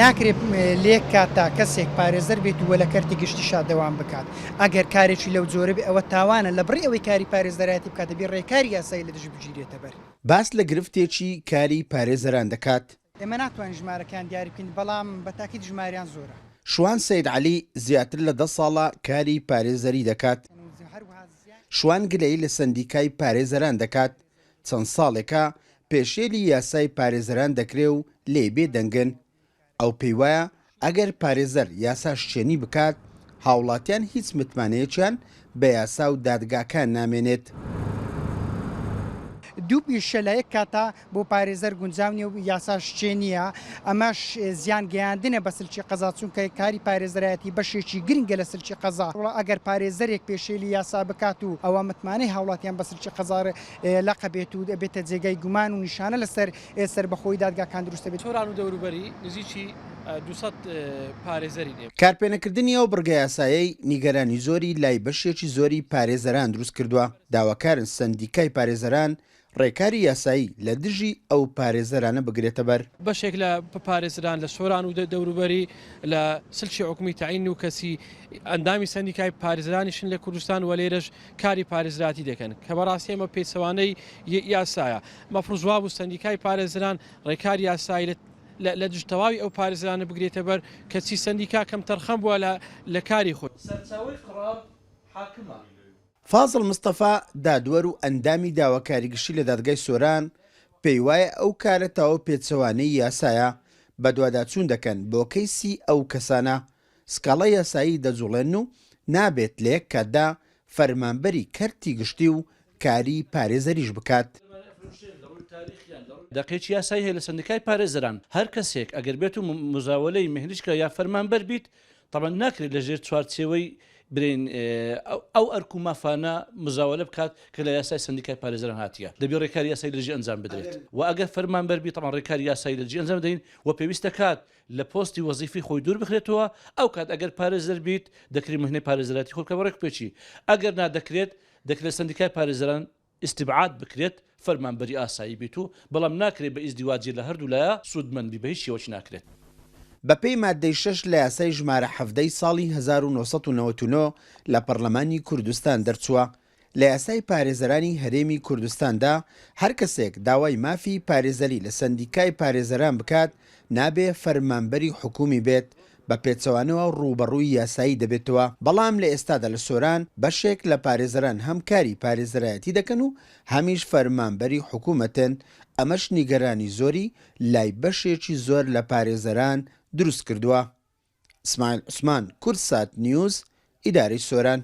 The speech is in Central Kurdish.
ناکرێت لەیەک کاتدا کەسێک پارێزەر بێت و لە کەرتی گشتیشا دەوام بکات. ئەگەر کارێکی لەو جۆرە بێت ئەوە تاوانە، لە بڕی ئەوەی کاری پارێزەرایەتی بکات دەبێت ڕێکاری یاسایی لە دژی بگیرێتە بەر. باس لە گرفتێکی کاری پارێزەران دەکات. ئێمە ناتوانین ژمارەکەیان دیاری بکەین، بەڵام بە تاکید ژمارەیان زۆرە. شوان سەید عەلی زیاتر لە دە ساڵە کاری پارێزەری دەکات. شوان گلەیی لە سەندیکای پارێزەران دەکات، چەند ساڵێکە پێشێلی یاسای پارێزەران دەکرێ و لێی بێ دەنگن. ئەو پێیوایە ئەگەر پارێزەر یاسا شکێنی بکات، هاوڵاتیان هیچ متمانەیەکیان بە یاسا و دادگاکان نامێنێت. دوو پیشە لە یەک کاتا بۆ پارێزەر گونجاو نیە و یاساش چێ نیە، ئەمەش زیان گەیاندنە بە سلکی قەزا، چونکە کاری پارێزەرایەتی بەشێکی گرنگە لە سلکی قەزا، ئەگەر پارێزەرێک پێشێلی یاسا بکات و ئەوا متمانەی هاوڵاتیان بە سلکی قەزا لەق ئەبێت و دەبێتە جێگای گومان و نیشانە لەسەر سەربەخۆیی دادگاکان دروست دەبێت. سۆران و دەوروبەری نزیکی 200 پارێزەرین ئێمە. کارپێنەکردنی ئەو بڕگە یاسایەی نیگەرانی زۆری لای بەشێکی زۆری پارێزەران دروستکردووە، داواکارن سەندیکای پارێزەران ڕێکاری یاسایی لە دژی ئەو پارێزەرانە بگرێتەبەر. بەشێک لە پارێزران لە سۆران و دەوروبەری لە سلکی حکومی تەعین و کەسی ئەندامی سەندیکای پارێزرانیشن لە کوردستان و لێرەش کاری پارێزراتی دەکەن کە بەڕاستی ئەمە پێچەوانەی یاسایە مەفروز وابوو سەندیکای پارێزران ڕێکاری یاسایی لە لە دژ تەواوی ئەو پارێزرانە بگرێتە بەر کەچی سەندیکا کەمتەرخەم بووە لە لە کاری خۆی. سەرچاوەی قڕاب حاکمە. فازڵ مستەفا، دادوەر و ئەندامی داواکاری گشتی لە دادگای سۆران، پێیوایە ئەو کارە تەواو پێچەوانەی یاسایە، بەدواداچوون دەکەن بۆ کەیسی ئەو کەسانە، سکاڵای یاسایی دەجوڵێنن و نابێت لە یەک کاتدا فەرمانبەری کەرتی گشتی و کاری پارێزەریش بکات. دەقێکی یاسایی هەیە لە سەندیکای پارێزەران، هەر کەسێک ئەگەر بێت و مزاوەلەی مهنیشکە یا فەرمانبەر بیت، تەبعەن ناکرێت لە ژێر چوارچێوەی برێن ئەو ئەرک و مافانە مزاوەلە بکات کە لە یاسای سەندیکای پارێزەران هاتیە دەبێت ڕێکاری یاسایی لە دژی ئەنجام بدرێت و ئەگەر فەرمانبەر بی تەبعەن ڕێکاری یاسایی لە دژی ئەنجام دەین و پێویست دەکات لە پۆستی وەزیفی خۆی دوور بخرێتەوە ئەو کات ئەگەر پارێزەر بیت دەکرێت مهنەی پارێزەراتی خۆی بکات بە ڕێکوپێکی ئەگەر نا دەکرێت دەکرێت سەندیکای پارێزەران ئیستیبعاد بکرێت فەرمانبەری ئاسایی بیت و بەڵام ناکرێت بە ئیزدیواجی لە هەردوو لایە سوودمەند بی بە هیچ شێوەکی ناکرێت. بەپێی ماددەی شەش لە یاسای ژمارە 17 ی ساڵی 1999 لە پەڕلەمانی کوردستان دەرچووە، لە یاسای پارێزەرانی هەرێمی کوردستاندا هەر کەسێک داوای مافی پارێزەری لە سەندیکای پارێزەران بکات نابێ فەرمانبەری حکومی بێت، بە پێچەوانەوە ڕووبەڕووی یاسایی دەبێتەوە، بەڵام لە ئێستادا لە سۆران بەشێک لە پارێزەران هەم کاری پارێزەرایەتی دەکەن و هەمیش فەرمانبەری حکومەتن، ئەمەش نیگەرانی زۆری لای بەشێکی زۆر لە پارێزەران دروستکردووە. ئیسماعیل عوسمان، کوردسات نیوز، ئیدارەی سۆران.